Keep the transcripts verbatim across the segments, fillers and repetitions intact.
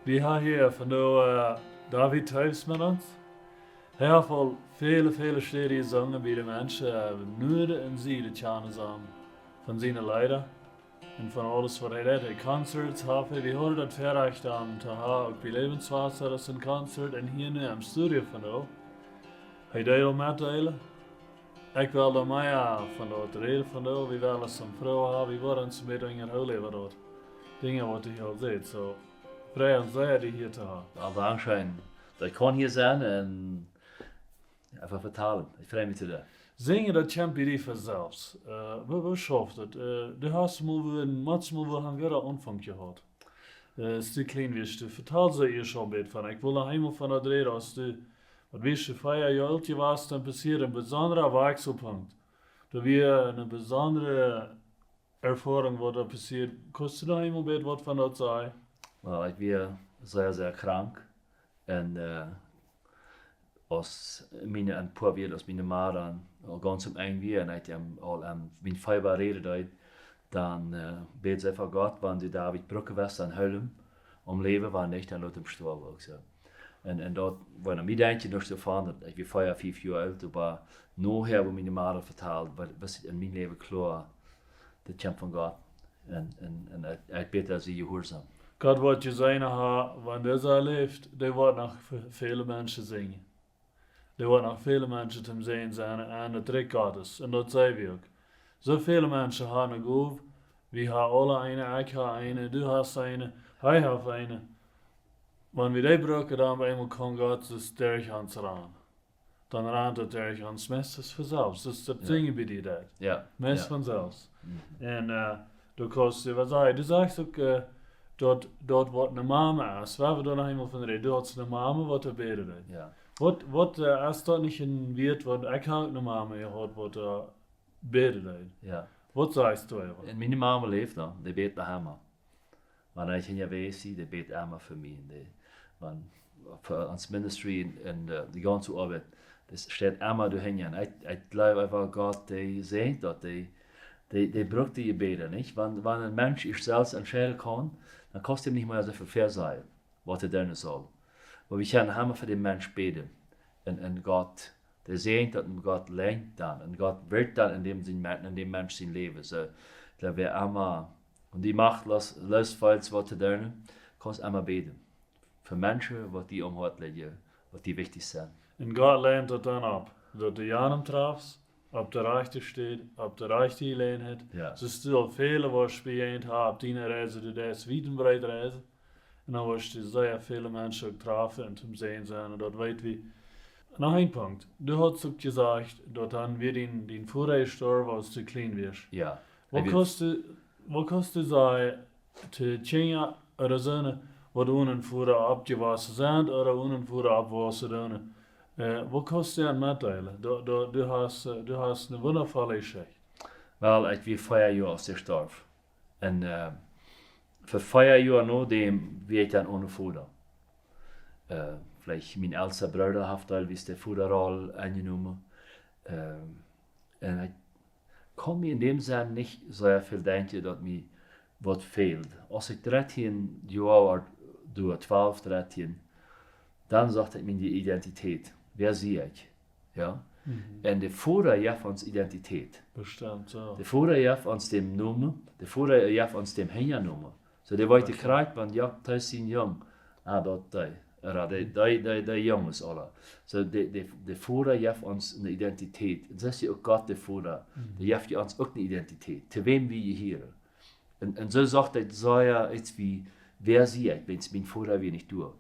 Wie haben hier von de, äh, David Toews met ons. Hee haft aul väle, väle Städen jesungen bie de Menschen, äh, Nuad un Sieden kjanen samen von siene Leeda un von aules waut hee deed. Hee Concerts haft, wie hauden daut Väarajcht aun to haben, uk bie Lebenswasser aus een Concert un hia nu em Studio von de. Hee deed aul metdeelen. Ekj well doa mea von daut räden von de, wie wellen daut soo froagen, wie wellen ons met unjahoolen äwa daut. Dinja waut hee aul sajcht, soo. Frei ons sea, die hia to haben. Aul dankscheen. Daut ekj kaun hia sennen un eefach vetalen. Ekj frei mie to daut. Sinjen, daut kjemt bie die von selfst. Äh, woo, woo schauft daut? Äh, du hast mol wua, motst mol wua haben wie aunfangen jehaut. Äh, es du kjlien wieescht, du vetalst daut ieescht aul een bät von. Ekj well noch eemol von daut räden, aus du, waut wieescht du, vea Joa oolt jewast, dan passieed een besondra Wechselpunkt. Doa wia eene besondre Erfoarunk, waut doa passieed. Kaust du noch eemol een bät waut von daut sajen? Well, ekj wia sea, sea krank. Un, äh, aus miene, een poa Wäakj, aus miene Mama aul gaunz aum Enj wia un ekj am aul aun mien Feeba räden deed, dan, äh, bäd see fa Gott, wan see David brucken wull, dan heelen, om Läwen, wan nich, dan lot am stoawen uk soo. Un, un daut, wan ekj mie denkj, noch soo von, daut ekj wia vea, fief Joa oolt, oba nohäa, woo miene Mama vetald, wia, wia et en mien Läwen kloa, daut kjemt von Gott. Un, un, un ekj, ekj bäd, daut see jehuarsom. Gott woat jeseenen haben, wan dee läft, dee woat noch ve-, väle Menschen sinjen. Dee woat noch väle Menschen toom Säajen sennen aun daut Rikj Gottes. Un daut seenen wie uk. Soo väle Menschen haben eene Gow, wie haben aule eene, ekj hab eene, du hast eene, hee haft eene. Wan wie dee brucken, dan opp eemol kaun Gott soo derch ons rannen. Dan rant et derch ons meist von selfst. Daut es daut Jo. Sinjen bie die daut. Jo, Meist jo. Von selfst. Mhm. Un, äh, du kaust, waut saj, du sajchst uk, äh, daut, daut waut eene Mama es. Wie haben doa noch eemol von räden. Du hast eene Mama, waut doa bäden deed. Jo. Waut, waut, äh, es daut nich een Wäakj, waut ekj hab eene Mama jehaut, waut doa bäden deed. Jo. Waut sajchst du äwa? Un miene Mama läft noch, dee bäd noch emma. Wan ekj hia wia, see, dee bäd emma fa mie. Un dee, wan, fa ons Ministry un, un, äh, de gaunze Oabeit, daut steit emma doahinja. Un ekj, ekj jleew eefach, Gott, dee säajent daut, dee, dee, dee brukt dee Jebäden, nich? Wan, wan een Mensch sikj selfst entscheiden kaun, dan kaust du am nich mea soo väl väasajen, waut hee doonen saul. Oba wie kjennen emma fa dän Mensch bäden. Un, un Gott, dee säajent daut un Gott lenkt dan. Un Gott wirkjt dan en däm sien Me-, en däm Mensch sien Läwen. Soo, daut wie emma, un dee Macht los, los, falls waut to doonen, kaust emma bäden. Fa Menschen, waut die aum Hoat lijen, waut die wichtich sent. Un Gott lient daut dan opp, daut du jenen trafst, opp de rajchte Städ, opp de rajchte Jeläajenheit. Jo. Soo aus du aul väle woascht bejäajent haben, opp diene Reis, du deist wiet un breet reisen. Un dan woascht du sea väle Menschen uk trafen un toom Säajen sennen. Un daut weet wie. Noch een Punkt. Du hast uk jesajcht, daut wan dien, dien Voda jestorwen es, aus du kjlien wieescht. Jo. Waut kaust du, waut kaust du sajen to Kjinja ooda soone, waut onen Voda oppjewossen sent ooda onen Voda oppwossen doonen? Äh, waut kaust du an metdeelen? Du, du, du hast, äh, du hast eene wundafolle Jeschicht. Well, ekj wia vea Joa aus hee storf. Un, äh, fa vea Joa no däm wia ekj dan one Voda. Äh, veleicht mien elsta Brooda haft deelwies de Vodaroll aunjenomen. Ähm, un ekj kaun mie en däm Senn nich soo väl denkjen, daut mie waut fält. Aus ekj dartieen Joa oolt wia, twalf, dartieen, dan socht ekj miene Identität. Wäa sie ekj? Jo? Mhm. Un de Voda jeft ons Identität. Bestemmt, jo. De Voda jeft ons dän Nomen, de Voda jeft ons dän Hinjanomen. Soo, dee weet Bestemmt. Krakjt, wan, jo, daut es sien Jung. Ah, daut, dee, ooda dee, Mhm. dee, dee, dee Junges aula. Soo, de, de, de Voda jeft ons eene Identität. Un soo es uk Gott de Voda. Mhm. Dee jeft ons uk eene Identität. To wäm wie jehieren. Un, un soo socht ekj soo, jo, ieescht wie, wäa sie ekj, wan mien Voda wia nich doa.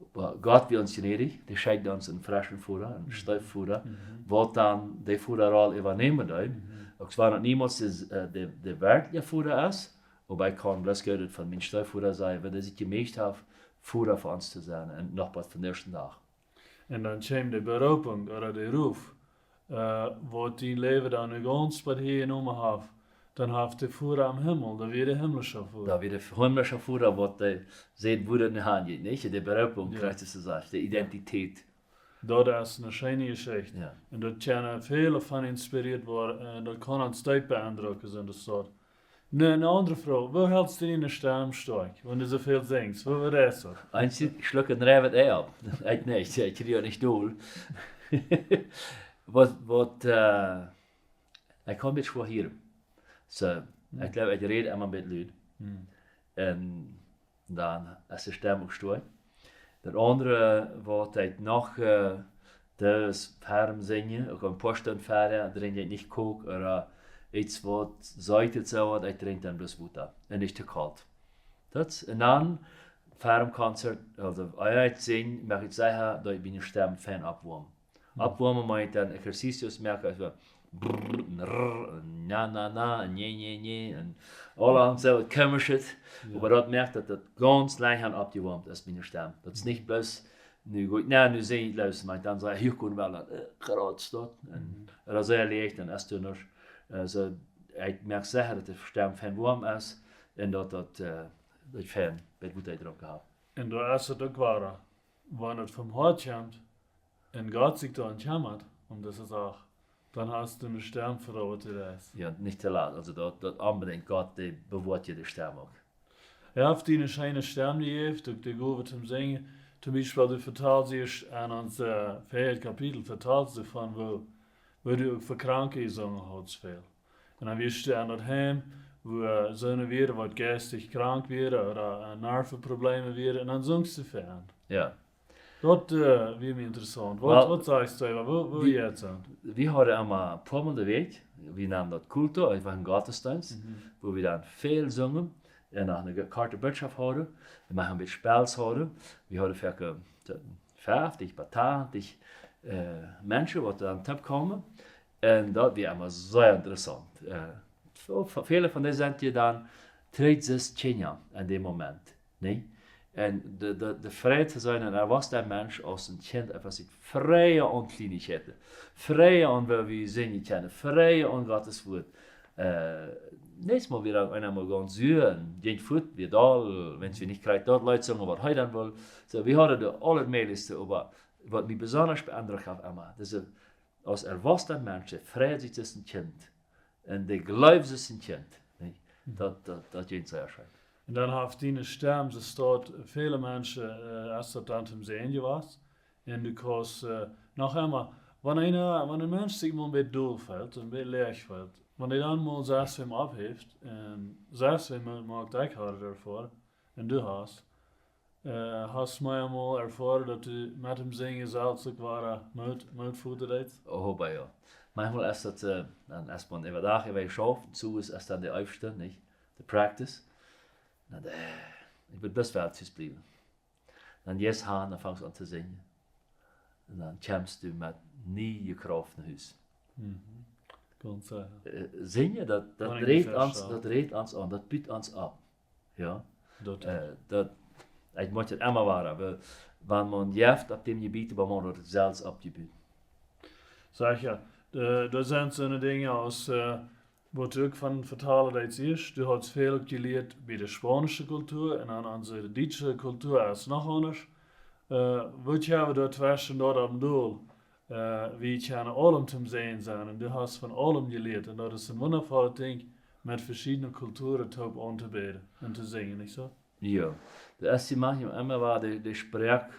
Oba Gott wia ons jnädich, dee schenkjt ons eenen freschen Voda, eenen Mhm. Steefvoda, Mhm. waut dan de Vodaroll äwanämen deed. Mhm. Uk wan daut niemols de, äh, de, de werkjliche Voda es, oba ekj kaun bloos Goodet von mien Steefvoda sajen, wan dee sikj jemeajt haft, Voda fa ons to sennen, un noch waut von dän ieeschten Dach. Un dan kjeem de Beroopunk ooda de Ruf, äh, waut dien Läwen dan nu gaunz waut hee jenomen haft, dan haft de Voda em Himmel, dan wia de himlische Voda. Dan wia de himlische Voda, waut dee sajcht, woo daut nu aunjeit, nich? De Beroopunk, Jo. Krakjt soo aus du sajchst, de Identität. Daut es eene scheene Jeschicht. Jo. Un daut kjennen väle von inspirieet woaren, un daut kaun ons deep beendrucken, soo aus daut. Ne, ne aundre Froag. Woo helst du diene Stemm stoakj, wan du soo väl sinjst? Woo, woo es daut? Eent, ekj schluck een Rabbit Eye opp. Ekj nich, ekj kjrie daut nich dol. Waut, waut, äh, ekj kaun een bät schwoa hieren. Soo, ekj jleew, ekj räd emma een bät lud. Hm. Un dan es de Stemm uk stoakj. Daut aundre, waut ekj noch, äh, daut es ferm sinjen, uk een poa Stund ferm, drinkj ekj nich Coke ooda, äh, eent waut Seetet, soo waut, ekj drinkj dan bloos Wota. Un nich too kolt. Daut, un dan, ferm Konzert, aulsoo, ea ekj sinj, moak ekj secha, daut ekj miene Stemm fein oppwoam. Hm. Oppwoamen meent dan Ejercicios moaken, aulsoo brrr, un rrr, un na, na, na, un nje, nje, nje, un aule aundre soo waut Komisches. Jo. Oba daut moakt, daut daut gaunz lang oppjewoamt es, miene Stemm. Daut es nich bloos, nu goot, na, nu sinj ekj bloos, mau dan saj ekj, hia kjemt wel daut, äh, groot staut. Un, mhm, daut es sea leicht, dan es doa noch, äh, soo, ekj moak secha, daut de Stemm fein woam es un daut daut, äh, daut fein, bät Wota drop jehaut. Un doa es et uk woa, wan et vom Hoat kjemt, un Gott sikj doa aun kjemmat, om dise Sach, dan hast du ne Stemm fa waut du deist. Jo, nich too lat. Aulsoo daut, daut onbedinjt Gott, dee bewoat die de Stemm uk. Hee haft die ne scheene Stemm jejäft, uk de Gow toom sinjen. Toom Biespel, du vetalst ieescht aun ons, äh, vieedet Kapitel, vetalst du von woo, woo du uk fa Kranke jesungen hast väl. Un dan wieescht du aun daut Heim, wua, äh, soone wieren, waut jeistlich krank wieren ooda, äh, Nervenprobleme wieren, un dan sungst du fa an. Jo. Daut, äh, wia mie interessaunt. Waut, well, waut sajchst du, woo, woo wie, jeistlich sent? Wie hauden emma een poa Mol de Wäakj, wie nanen daut Culto, eefach een Gottesdienst, mhm, wua wie dan väl sungen un noch eene ge-, korte Botschaft hauden, wie mau een bät Spels hauden. Wie hauden veleicht, äh, fieftich bat tachentich, äh, Menschen, waut dan toop kjeemen. Un daut wia emma sea interessaunt. Äh, väl, väle von dee sent je dan, trigj sent Kjinja en däm Moment. Nä? Un de, de, de Freid to sennen, un doa wia een Mensch aus een Kjint, eefach sikj freien aun Kjleenichkjeiten, freien aun, woo wie sinjen kjennen, freien aun Gottes Wuat. Äh, näakjstet Mol wia dan eena mol gaunz sua, jinkj fuat, wia doll, wan wie nich krakjt daut Leet sungen, waut hee dan wull. Soo, wie hauden doa aul daut mäajlichste, oba waut mie besonda be'endrukt haft emma, daut es, aus erwachsenet Mensch, dee freit sikj aus een Kjint. Un dee jleeft aus een Kjint. Nä? Mhm. Daut, daut, daut jinkj sea scheen. Un dan haft diene Stemm, soo staut väle Menschen, äh, aus daut dan toom Sinjen wia. Un du kaust, äh, noch emma, wan eena, wan een Mensch sikj mol een bät dol feelt, een bät leeg feelt, wan hee dan mol sest wäm oppheeft, un sest wäm moakt, ekj haud et doavor, un du hast, äh, hast mau eemol erfoaren, daut du met däm Sinjen selfst uk woa Moot, Moot foten deetst? Oh, oba jo. Maunchmol es daut, äh, dan es maun äwa Dach äwa jeschauft, un soo es, es dan de Eewste, nich? De Practice. Dan, äh, ekj wull bloos well tus bliewen. Dan jeist han, dan fangst aun to sinjen. Un dan kjemst du met niee Krauft no Hus. Mhm. Gaunz secha. Äh, sinjen, daut, daut rät ons, daut rät ons aun, daut but ons opp. Jo? Daut, äh, daut, ekj mott et emma woaren, oba wan maun jeft opp däm Jebiet, oba maun woat et selfst oppjebut. Saj ekj jo, äh, doa sent soone Dinja aus, äh, waut du uk von vetalen deetst ieescht, du hast väl uk jelieet bie de spaunische Kultua un aun onse dietsche Kultua es noch aundasch. Äh, waut haben wie doa tweschen doa aum Dol? Äh, wie kjennen aulem toom Sinjen sennen un du hast von aulem jelieet. Un daut es een wundavollet Dinkj, met veschiedne Kulturen toop auntobäden un to sinjen, nich soo? Jo, daut es, see moaken emma woa de, de Sproak,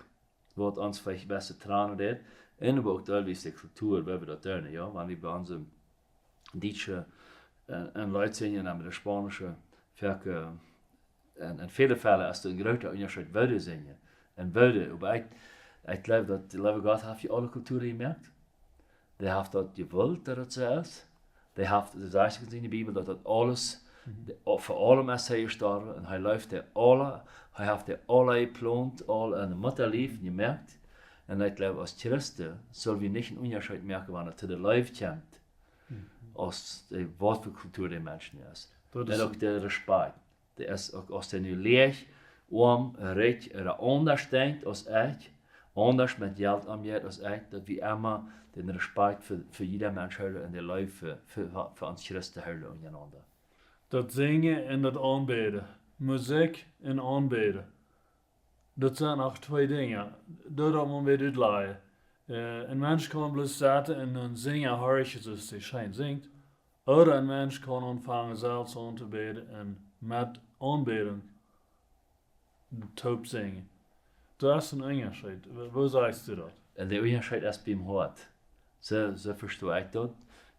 waut ons veleicht best tranen deit, un oba uk deelwies de Kultua, woo wie daut doonen, jo, wan wie bie onse dietsche, äh, een Leet sinjen, un met de spaunische, foaken, äh, en, en väle Fälle es doa een groota Unjascheet, woo dee sinjen un woo dee, oba ekj, ekj jleew, daut de leewe Gott haft je aule Kulturen jemoakt. Dee haft daut jewullt, daut et soo es. Dee haft, dee sajcht en siene Bibel, daut daut aules, mhm, de, fa aulem es hee jestorwen, un hee leeft dee aule, hee haft dee aule jeplaunt, aul en de Muttalief jemoakt. Un ekj jleew, aus Christen sell wie nich een Unjascheet moaken, wan et to de Leew kjemt, mhm, aus de, waut fa Kultua de Mensch es. Daut es, un uk de Respekt. Dee es uk, aus dee nu leeg, oam, rikj ooda aundasch denkjt aus ekj, aundasch met Jelt omjeit aus ekj, daut wie emma dän Respekt fa, fa jieda Mensch hoolen un de Leew fa, fa, fa ons Christen hoolen unjarenaunda. Daut Sinjen un daut Aunbäden, Musikj un Aunbäden, daut sent noch twee Dinja. Doa mott maun wada utlajen. Äh, een Mensch kaun bloos sitten un een Sinja horchen, soo aus dee scheen sinjt. Ooda een Mensch kaun aunfangen selfst auntobäden un met Aunbädunk toop sinjen. Daut es een Unjascheet. Woo, woo sajchst du daut? Un de Unjascheet es biem Hoat. Soo, soo vesto ekj daut.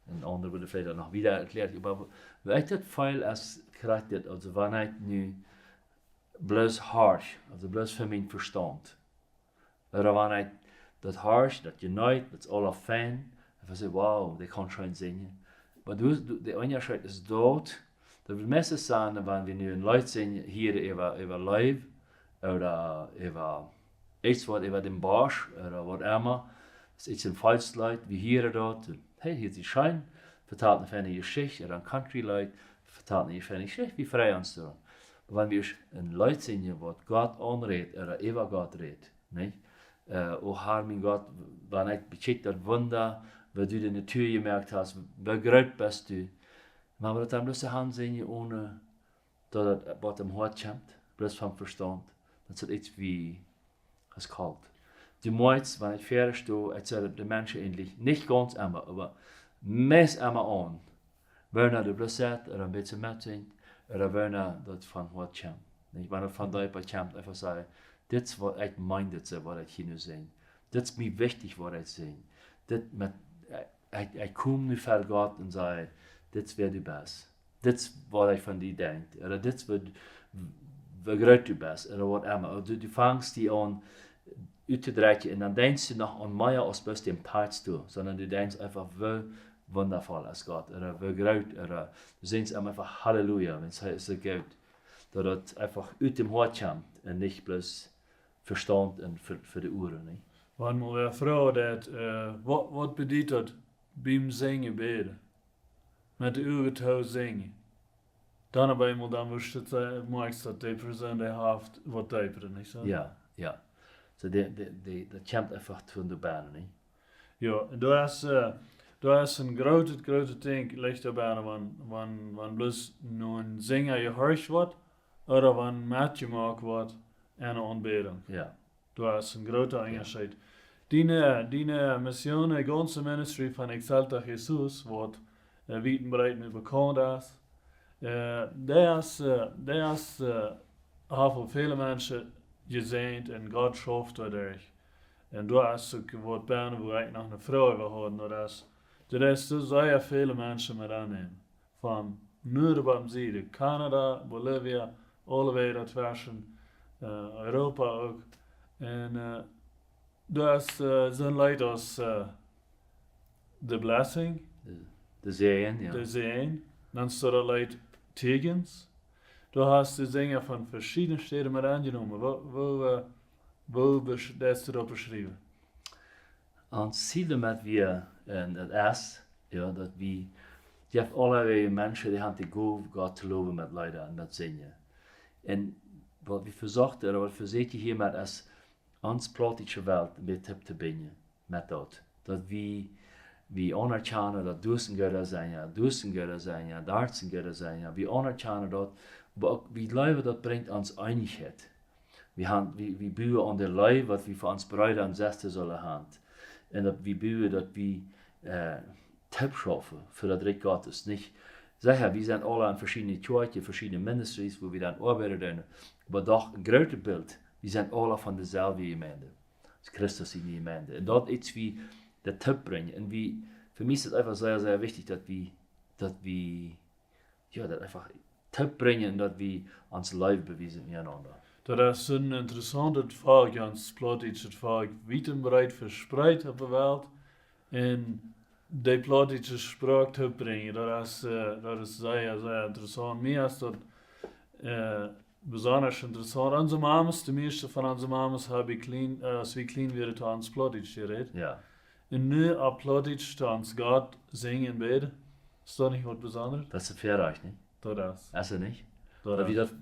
Un aundre wudden veleicht noch wieda erkjläaren. Oba woo ekj daut feel es krakjt dit. Aulsoo wan ekj nu bloos horch, aulsoo bloos fa mien Vestaunt. Ooda wan ekj daut horch, daut jeneet, daut es aula fein. Un ekj saj, wow, dee kaun scheen sinjen. Oba du, du, de Unjascheet es daut, daut wie meist sajen, wan wie nu een Leet sinjen, hia äwa, äwa Leew, ooda äwa, ekj weet, äwa dän Bosch, ooda waut emma. Daut es een Volkjsleet, wie hieren daut, un, hey, hia es scheen, vetalt eene feine Jeschicht, ooda een Country-Leet, vetalt eene feine Jeschicht, wie freien ons doaraun. Oba wan wie een Leet sinjen, waut Gott aunrät, ooda äwa Gott rät, nich? Äh, o Herr, mien Gott, wan ekj bekjikj daut Wunda, waut du de Natua jemoakt hast, woo groot best du. Wan wie daut dan bloos han sinjen, onen daut daut waut em Hoat kjemt, bloos vom Vestaunt, daut es ieescht wie es kolt. Du motst, wan ekj fäadich sto, ekj saj daut de Menschen eejentlich nich gaunz emma, oba meist emma aun, wan du bloos sitst ooda een bät metsinjst, ooda wan daut vom Hoat kjemt. Nich, wan daut von diep kjemt, eefach sajen, dit es waut ekj meen, dit es waut ekj hia nu saj. Dit es mie wichtich, waut ekj saj. Dit met, ekj, ekj kom nu ver Gott un saj, dit es wäa du best. Dit es waut ekj von die denkj. Ooda dit es waut, woo groot du best. Ooda waut emma. Du, du fangst die aun uttodrekjen un dan denkjst du noch aun mea aus bloos dän Part doa, sonda du denkjst eefach, woo wundavoll es Gott. Ooda woo groot. Ooda du sajchst am eefach Halleluja, wan hee es soo goot. Daut daut eefach ut däm Hoat kjemt un nich bloos Vestaunt un fa, fa de Uaren, nich? Wan wie froagen daut, äh, waut, waut bediet daut, biem Sinjen bäden? Met de Uagen too sinjen. Dan opp eemol, dan woascht du, äh, moakjst daut de Persoon, dee haft waut deepret, nich soo? Jo, jo. Soo, dee, dee, dee, daut kjemt eefach von doa bennen, nich? Jo, un daut es, äh, daut es een grootet, grootet Dinkj, licht doa bennen, wan, wan, wan bloos no een Sinja jehorcht woat, ooda wan metjemoakt woat enne Aunbädunk. Jo. Daut es een groota Unjascheet. Diene, diene Mission, de gaunze Ministry von Exalta Jesús, waut, äh, wiet un breet nu bekaunt es, äh, dee es, äh, dee es, äh, haft väl Menschen jesäajent un Gott schauft doaderch. Un daut es uk waut bennen, wua ekj noch eene Froag äwa haud, daut es, daut es soo sea väl Menschen met aunnämen. Von Nuaden bat Sieden, Kanada, Bolivia, aule Wäaj tweschen, äh, Europa uk. Un, äh, daut es, äh, sent Leet aus, äh, The Blessing, de, de Säajen, jo. De Säajen. Dan es doa daut Leet Tegens. Du hast de Sinja von veschiedne Städen met aunjenomen. Woo, woo, äh, woo besch-, deist du daut beschriewen? Ons Ziel doamet wia, un daut es, jo, daut wie, jeft aulawäajen Menschen, dee han de Gow, Gott to lowen met Leeda un met Sinjen. Un waut wie vesochten, ooda waut wie vesieekjen hia met, es ons plautdietsche Welt een bät toop to binjen met daut. Daut wie, wie aunerkjanen, daut doa sent Gott sien Sinja, doa sent Gott sien Sinja, doa sent Gott sien Sinja. Wie aunerkjanen daut, oba uk, wie jleewen, daut brinjt ons Eenichkjeit. Wie han, wie, wie buen aun de Leew, waut wie fa ons Breeda un Sestren sellen han. Un daut wie buen, daut wie, äh, toop schaufen fa daut Rikj Gottes, nich? Secha, wie sent aula en veschiedne Kjoakjen, veschiedne Ministries, wua wie dan oabeiden doonen. Oba doch, em grooten Bilt, wie sent aula von deselwje Jemeent. Daut es Christus siene Jemeent. Un daut es wie daut toop brinjen. Un wie, fa mie es daut eefach sea, sea wichtich, daut wie, daut wie jo, daut eefach toop brinjen un daut wie ons Leew bewiesen unjarenaunda. Daut es een interessauntet Fach, gaunz plautdietschet Fach, wiet un breet vespreet opp de Welt. Un de plautdietsche Sproak toop brinjen, daut es, äh, daut es sea, sea interessaunt. Mie es daut, äh, besonda interessaunt. Onse Mamas, de mieeschte von onse Mamas haben kjlien, äh, aus wie kjlien wieren, to ons Plautdietsch jerät. Jo. Un nu opp Plautdietsch to ons Gott sinjen un bäden. Es daut nich waut Besondaret? Daut es een Väarajcht, nich? Daut es. Es daut nich? Daut es. Daut wie daut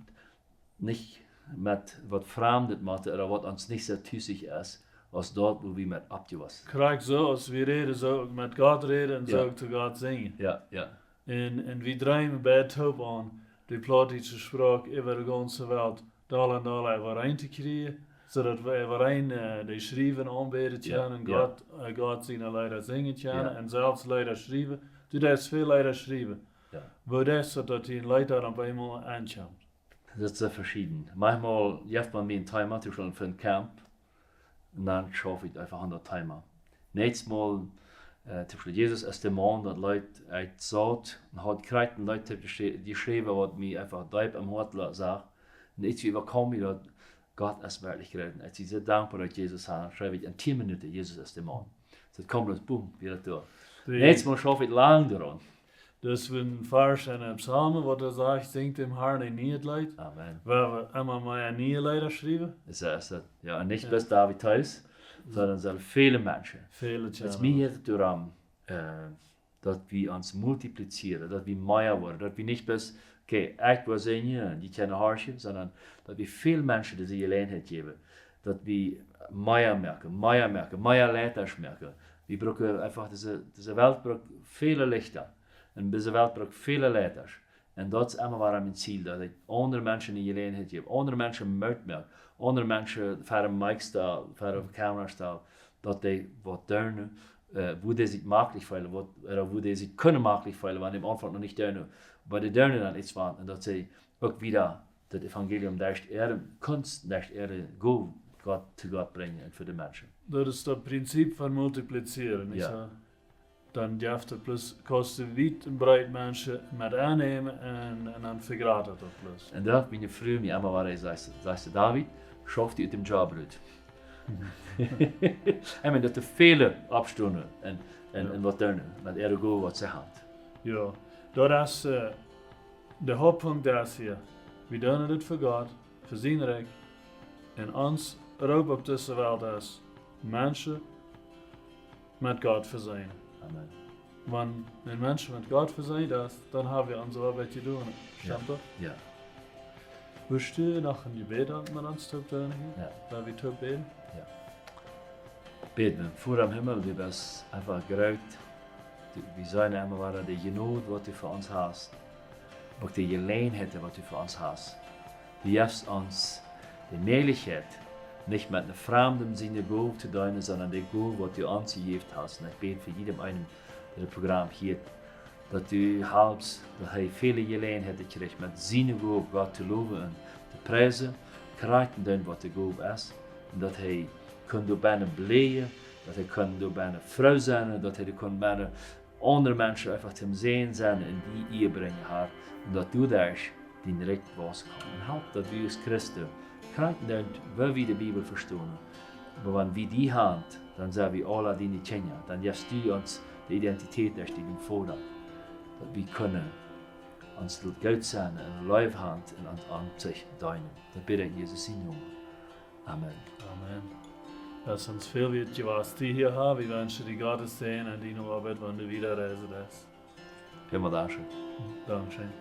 nich met waut Framdet motten, ooda waut ons nich soo tusich es, aus daut, wua wie met oppjewossen sent. Krakjt soo, aus wie räden, soo uk met Gott räden un soo uk to Gott sinjen. Jo, jo. Un, un wie dreemen beid toop aun, de plautdietsche Sproak äwa de gaunze Welt dolla un dolla äwareen to kjrieen, soo daut wie äwareen, äh, dee schriewen, aunbäden kjennen, jo, Gott, äh, Gott siene Leeda sinjen kjennen, jo, un selfst Leeda schriewen, Du deist väl Leeda schriewen. Jo. Woo deist daut, daut die een Leet dan opp eemol aunkjemt? Daut es veschieden. Maunchmol jeft maun mie een Thema, toom Biespel fa een Camp. Un dan schauf ekj eefach aun daut Thema. Näakjstet Mol, äh, toom Biespel Jesus es de Maun, daut Leet, ekj saut un haud krakjt een Leet jeschrie-, jeschräwen, waut mie eefach deep em Hoat la-, sach. Un ekj wia äwakjemt, daut Gott es werkjlich groot. Un ekj sie soo dankboa, daut Jesus haud. Dan schreef ekj en tieen Minuten, Jesus es de Maun. Daut kjeem bloos, boom, wia daut doa. Näakjstet Mol schauf ekj lang doaraun. Daut es een Varsch en de Psalmen, waut doa sajcht: "Sinjt däm Harn een niet Leet." Amen. Wua wie emma mea niee Leeda schriewen. Es daut, es daut. Jo, un nich bloos David Toews, sonda soo väle Menschen. Väle Kjinja. Daut es mea doaromm, äh, daut wie ons multiplizieren, daut wie mea woaren, daut wie nich bloos, okay, ekj woa sinjen, dee kjennen horchen, sonda daut wie väl Menschen dise Jeläajenheit jäwen, daut wie mea moaken, mea moaken, mea Leetasch moaken. Wie brucken eefach, dise, dise Welt brukt väle Lichta. Un dise Welt brukt väle Leetasch. Un daut es emma wada mien Ziel, daut ekj aundre Menschen de Jeläajenheit jäw, aundre Menschen Moot moak, aundre Menschen ver de Mic stal, ver de Kamera stal, daut dee waut doonen, äh, wua dee sikj maklich feelen, waut, ooda wua dee sikj kjennen maklich feelen, wan dee aum Aunfank noch nich doonen, oba dee doonen dan ieescht waut, un daut see uk wada daut Evangelium derch äare Kunst, derch äare Gow Gott, to Gott brinjen un fa de Menschen. Daut es daut Prinzip von multiplizieren, nich Jo. soo? Dan jeft et bloos, kaust du wiet un breet Menschen met aunnämen un, un dan vejrootet et bloos. Un doa haft miene Fru mie emma wada jesajcht, sajcht see: "David, schauf die ut däm Job rut." Ekj meen, daut doa väle oppstonen un, un, Jo. un waut doonen met äare Gow, waut see haben. Jo, daut es, äh, de Hauptpunkt es hia. Wie doonen dit fa Gott, fa sien Rikj. Un ons Roop opp dise Welt es, Menschen met Gott vesenen. Amen. Wan een Mensch met Gott vesent es, dan hab wie onse Oabeit jedonen. Jo. Stemt daut? Jo. Wurscht du noch een Jebäd met ons toop doonen hia? Jo. Wan wie toop bäden? Jo. Bäd wie. Voda em Himmel, du best eefach groot. Du, wie seenen emma wada de Jnod, waut du fa ons hast. Uk de Jeläajenheit, waut du fa ons hast. Du jefst ons de Mäajlichkjeit, nich met een Framden siene Gow to doonen, sonda de Gow, waut du ons jejäft hast. Un ekj bäd fa jieda eenen, dee daut Program hieet, daut du halpst, daut hee väle Jeläajenheiten kjricht, met siene Gow Gott to lowen un to priesen, krakjt en dän, waut de Gow es, un daut hee kunn doabennen bleajen, daut hee kunn doabennen froo sennen, daut hee kunn bennen aundre Menschen eefach toom Säajen sennen un die Ea brinjen, Herr, un daut du doaderch dien Rikj wausen kaust. Un help, daut wie aus Christen, krakjt en dän, woo wie de Bibel vestonen, oba wan wie die haben, dan sent wie aula diene Kjinja, dan jefst du ons de Identität derch dienen Voda, daut wie kjennen ons lot goot sennen un Leew haben un ons aun sikj deenen. Daut bäd ekj en Jesus sienen Nomen. Amen. Amen. Daut es ons väl wieet jewast, die hia haben. Wie wenschen die Gottes Säajen un diene Oabeit, wan du wieda reisen deist. Välmol dankscheen. Dankscheen.